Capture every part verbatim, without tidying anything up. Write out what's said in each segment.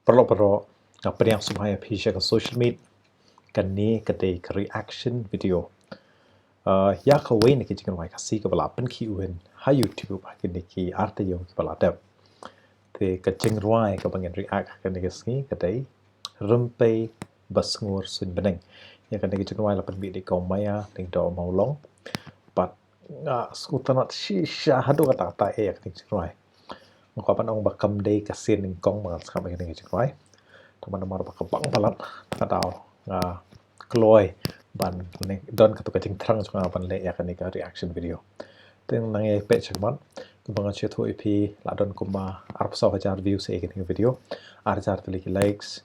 Paralok paralok, nga pdiang sngewbha ïa phi sha ka social media. Kane ka dei ka reaction video. Uh, ïa kawei na ki jingrwai Khasi kaba la pynkhih win ha YouTube ha kine ki ar taïew kiba la dep. Te ka jingrwai kaba ngin react ha kane ka sngi ka dei Rympei Basngur Suiñbneng. Ïa kane ka jingrwai la pynmih da i Kong Maya Lyngdoh Mawlong. Bad nga sngewtynnat shisha haduh katta katta ïa kane ka jingrwai. Nga kwah ban ong ba kam dei ka sien nyngkong ba ngan sngap ïa kane ka jingrwai. Tang namar ba ka bang palat, nga daw nga kloi ban don katu ka jingthrang jong nga ban leh ïa kane ka reaction video. Te nang ïa peit sha khmat, kumba nga shu ïathuh ïa phi, la don kumba arphew saw hajar views ïa kane ka video, ar hajar tylli ki likes,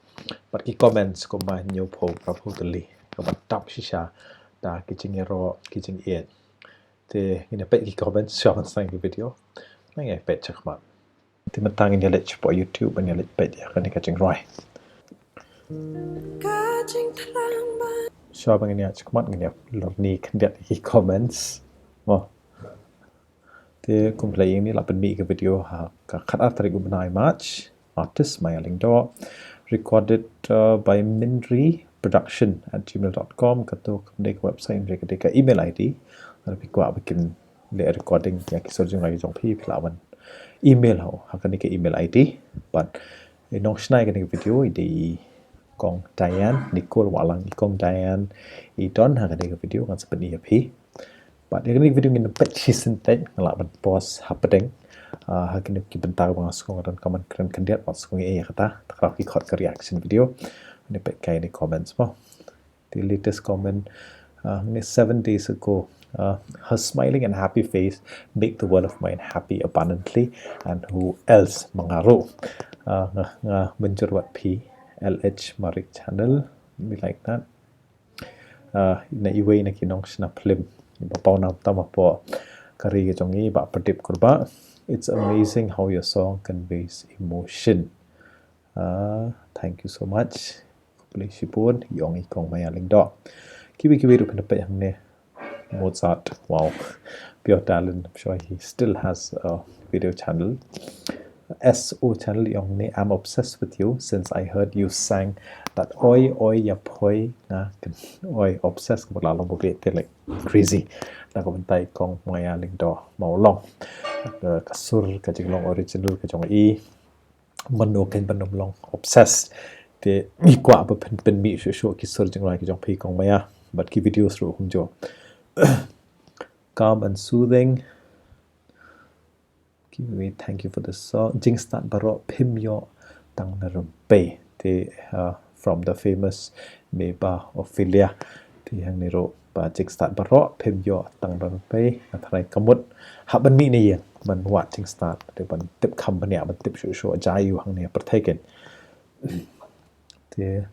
bad ki comments kumba hynñiewphew, phra phew tylli, kaba dap shisha da ki jingïaroh, ki jingïeit. Te ngin ïa peit ki comments shuwa ban sdang ïa ki video. Nang ïa peit sha khmat. Te mynta ngin ïa leit shapoh YouTube ban ïa leit peit ïa kane ka jingrwai. Ka jingthrang ba. Shuwa ba ngin ïa sha khmat ngin ïa lorni khyndiat ïa ki comments. Mo. Te kumba la ïohi la pynmih ka video ha ka khatar tarik u bnai March. Artist Maya Lyngdoh. Recorded uh, by Minri Production at gmail dot com. Katu kam dei ka website, hynrei ka dei ka email I D. Lada phi kwah ba kin leh recording ïa ki sur jingrwai jong phi, phi lah ban email ha u ha kane ka email I D. Bad i nongshna ïa kane ka video i dei i Kong Diane, Nicole Wahlang, i Kong Diane i don ha kane ka video, ngan sa pyni ïa phi. Bad ïa kane ka video ngin peit shisien, nga lah ban pause hapdeng. Ah, ha kine ki bynta ba nga sngew nga donkam ban kren khyndiat, bad sngew ïa kata, te kata ki khot ka reaction video. Ngin peit kai ni comments mo. The latest comment, uh, only seven days ago. Uh, her smiling and happy face make the world of mine happy abundantly, and who else, ma nga ruh. Uh, nga, nga mynjur wat phi, L H Marik Channel, we like that. Uh, na iwei na ki nongshna film, ba paw nam tam hapoh ka ri ka jong i, Bah Pradip Kurbah. It's amazing how your song conveys emotion. Uh, thank you so much. Khublei shibun, ïong i Kong Maya Lyngdoh. Kiwei kiwei ruh phin peit hangne. Mozart, wow. Pure talent, I'm sure he still has a video channel. S O channel ïong ne, I'm obsessed with you since I heard you sang that Oi Oi Ïa Phoi. Nga kyn-, oi, obsessed ka bynta long ba bit te like crazy. Na ka bynta i Kong Maya Lyngdoh Mawlong. Ka, ka sur ka jinglong original ka jong i. Mano kan ban ym long obsessed. Te ngi kwah ba pyn, pynmih shuh shuh ki sur jingrwai ki jong phi Kong Maya bad ki videos ruh kumjuh. Calm and soothing. Kiwei, thank you for the song. Jingstad baroh phim ïoh tang na rympei. Te, uh, from the famous Meba Ophelia. Te hangne ruh ba jingstad baroh phim ïoh tang na rympei. Nga tharai ka mut hap ban mih na ïing ban wad jingstad. Te ban tip kham bniah, ban tip shuh shuh jaiñ ïa u hangne ha pyrthei kein. Te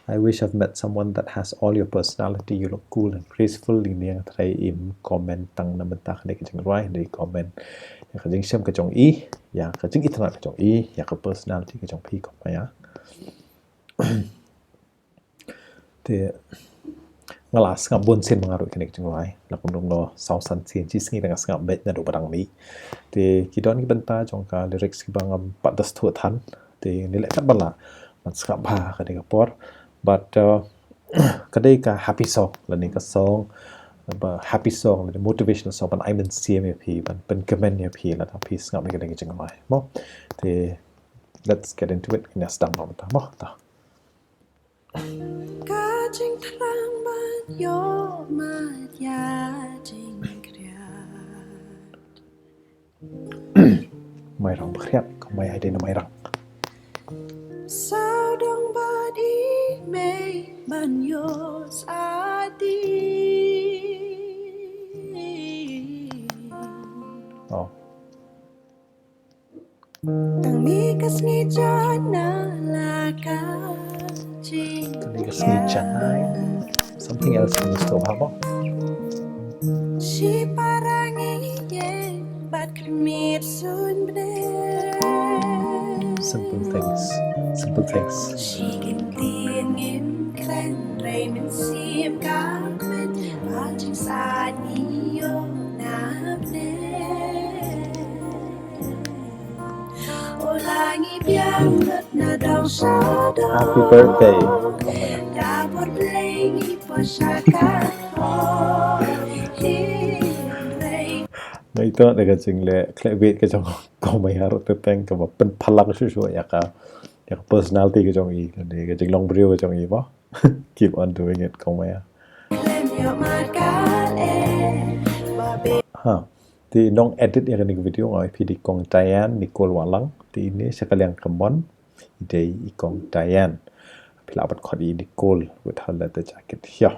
I wish I've met someone that has all your personality. You look cool and graceful. Ine nga tharai im comment tang na bynta kane ka jingrwai, hynrei comment ïa ka jingshem ka jong i, ïa ka jingitynnad ka jong i, ïa ka personality ka jong phi Kong Maya. Te nga la sngap bun sien ma nga ruh kane ka jingrwai. La kumno kumno saw san sien, shi sngi te nga sngap beit naduh ba dang mih. Te ki don ki bynta jong ka lyrics kiba ngam pat da sngewthuh than. Te ngi leh katba lah ban sngap bha ha kane ka por. But, uh, ka dei ka happy song lane ka song ba happy song lane motivational song ban ai mynsiem ïa phi, ban pynkmen ïa phi lada phi sngap ïa kane ka jingrwai mo. Te let's get into it. Ngin ïa sdang noh mynta mo. Ta. Ka jingthrang ban ïoh mat ïa jingkhriat. Mairang ba khriat, ka mai ai dei na Mairang. Sawdong bad i mei ban ïoh sa di. Oh. Tang mi ka sngi jana la ka jing. Tang mi ka sngi jana. Something else in the store, ha mo? Shi parang i ye bad khmit sun bne. Simple things. Simple things. Shi kin tin ngim kren rei mynsiem ka kmen ba jingsan i ïoh na bne. O la ngi biang ba Happy birthday. Nga ito da ka jingleh khleh bit ka jong Kong Maya ruh te teng kaba pynphalang shuh shuh ïa ka, ïa ka personality ka jong i, ka jinglong briew ka jong i ba. Keep on doing it, Kong Maya. Ha. Te nong edit ïa kane ka video nga ong ïa phi dei Kong Diane Nicole Wahlang. Te ine sha ka liang ka mon i dei i Kong Diane. Phi lah ban khot i Nicole with her leather jacket. Ïa.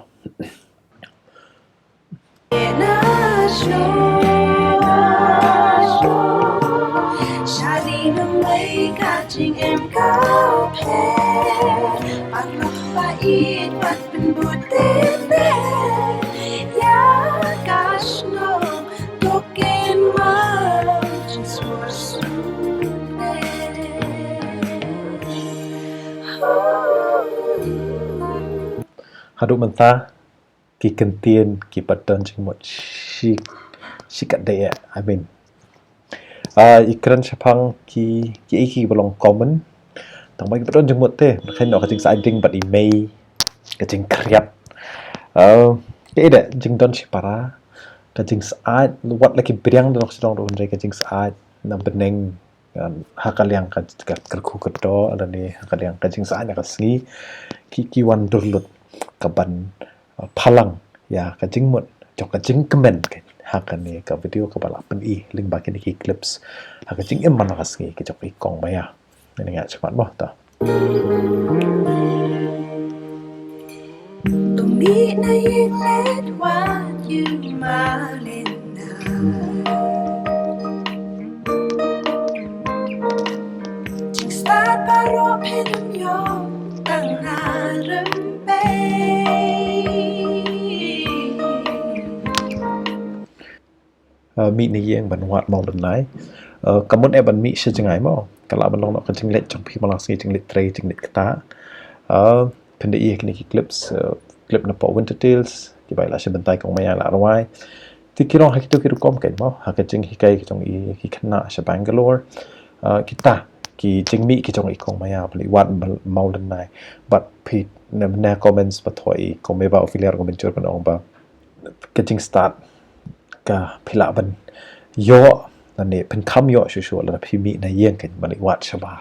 Haduh mynta ki kyntien kiba don jingmut shi, shi katdei, I mean. Ah, i kren shaphang ki, ki, kiba long common. Tang ba kiba don jingmut te, kynnoh ka jingsaiñ ding bad i mei, ka jingkhriat. Ah, ka ida jingdon shipara, ka jingsaiñ, wat la ki briang don sdang don ka jingsaiñ na bneng, ha ka liang ka, ka kyrkhu kyrdoh, lane ha ka liang ka jingsaiñ ka sngi, ki, ki wan dur lut kaban, uh, phalang ïa ka jingmut jong ka jingkmen ka, ha kane ka video kaba la pyni lyngba kine ki clips, ha ka jingim man la ka sngi ka jong i Kong Maya. Ngin ïa sngap mo ta. Uh, mih na ïing ban wad mawlynnai. Uh, ka mut eh ban mih sha jngai mo. Ka lah ban long noh ka jingleit jong phi man la sngi, jingleit trei, jingleit ktah. Uh, phin da ïohi kine ki clips, uh, clip na pdeng Winter Tales, kiba la shim bynta i Kong Maya la rwai. Te ki long ha kito ki rukom kein mo, ha ka jinghikai ki jong i ki khynnah sha Bangalore. Uh, kita ki jingmih ki jong i Kong Maya ban ïa wad mawlynnai. Bad phi na, na comments ba thoh i Kong Meba Ophelia Rngabynjur ban ong ba ka jingstad ka phi lah ban ïoh, lane phin kham ïoh shuh shuh lada phi mih na ïing kein ban ïa wad shabar.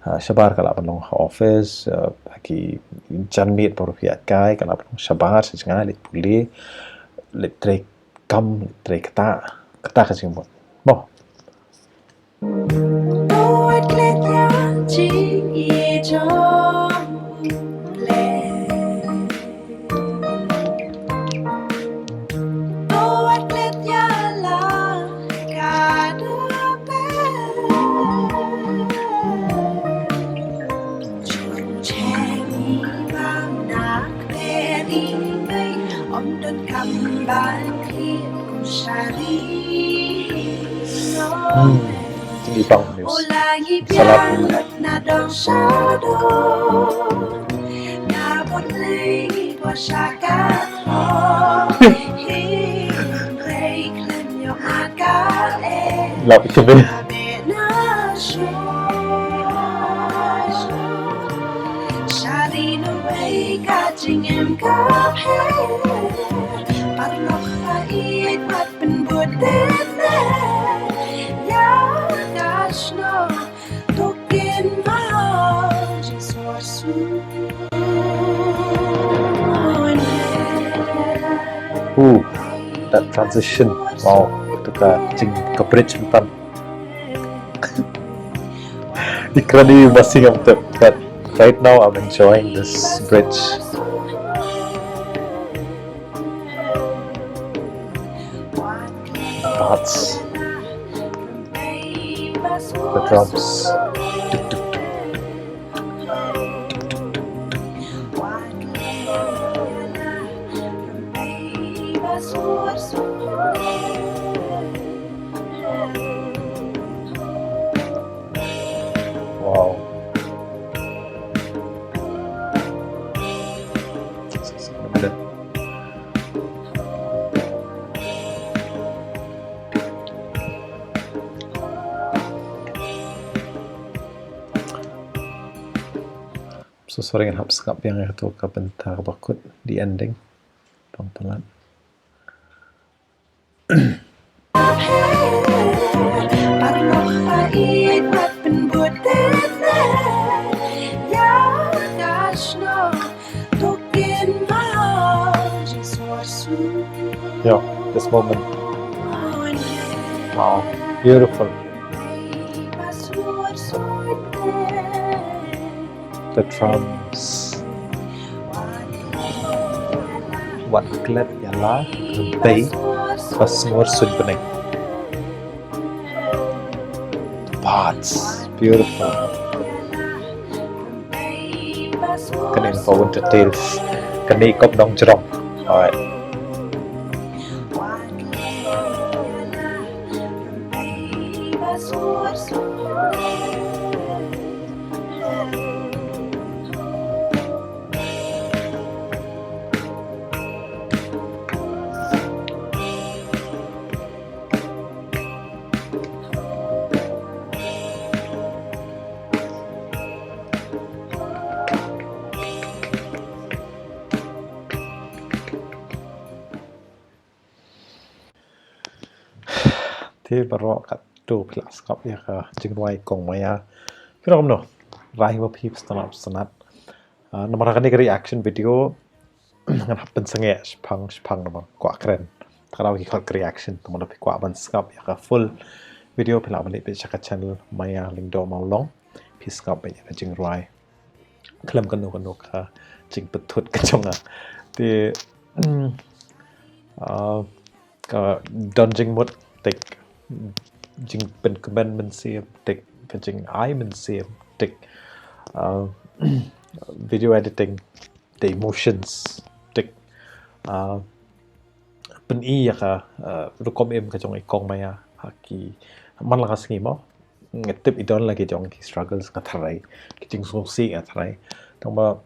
Ha, shabar ka lah ban long ha office, uh, ha ki janmiet baroh phi ïaid kai, ka lah ban long shabar sha jngai, leit pule, leit trei kam, leit trei ktah, ktah ka jingmut mo. Hmm. Jingibang news. Salam. Lap kebe. Ooh, that transition. Wow, to ka jing, ka bridge mynta. Literally must sing up the, but right now I'm enjoying this bridge. The parts. The drums. Tuk, tuk, tuk. Wow. So sorry, ngan hap sngap biang ïa kato ka bynta kaba kut, the ending. Tang palat. Yeah, this moment. Wow, beautiful. The drums. Wat klet ïa la, bei, ba sngur suiñ bneng. Parts, beautiful. Kane ka Winter Tales. Kane ka nongjrong. Alright. Te baroh katto phi la sngap ïa ka jingrwai Kong Maya. Phi ong kumno? Rai ba phi sngap sngap. Ah, namar kane ka reaction video ngan hap pynsangeh shipang shipang namar kwah kren. Kata ka dei ka reaction, te lada phi kwah ban sngap ïa ka full video phi lah ban leit peit sha ka channel Maya Lyngdoh Mawlong. Phi sngap ïa ka jingrwai khlem kano kano ka jingpyntut ka jong nga. Te, mm, ah, ka don jingmut, te ka jingpynkmen mynsiem, te ka jingai mynsiem, te ka, ah, video editing, the emotions, te ka, ah, pyni ïa ka, ah, rukom im ka jong i Kong Maya ha ki, man la ka sngi mo. Nga tip i don la ki jong ki struggles, nga tharai, ki jingsngewsih, nga tharai. Tangba,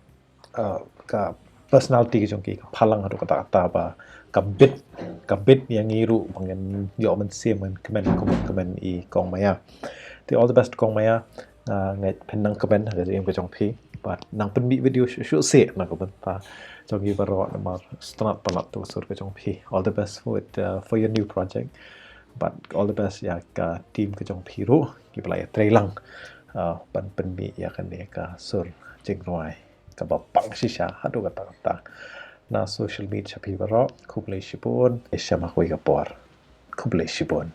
ah, ka personality ka jong ki ka phalang haduh katta katta ba ka bit, ka bit ïa ngi ruh ba ngin ïoh mynsiem, ngin kmen kum kmen i Kong Maya. Te all the best Kong Maya. Ah, nga ngeit phin nang kmen ha ka jingim ka jong phi. Bad nang pynmih video shuh shuh seh na ka bynta jong ngi baroh namar sngewtynnat palat ïa ka sur ka jong phi. All the best with, uh, for your new project. Bad all the best ïa ka team ka jong phi ruh kiba la ïatrei lang, uh, ban pynmih ïa kane ka sur jingrwai kaba pang shisha haduh katta katta. Na social media sha phi baroh, khublei shibun, ïa sha ma kawei ka por. Khublei shibun.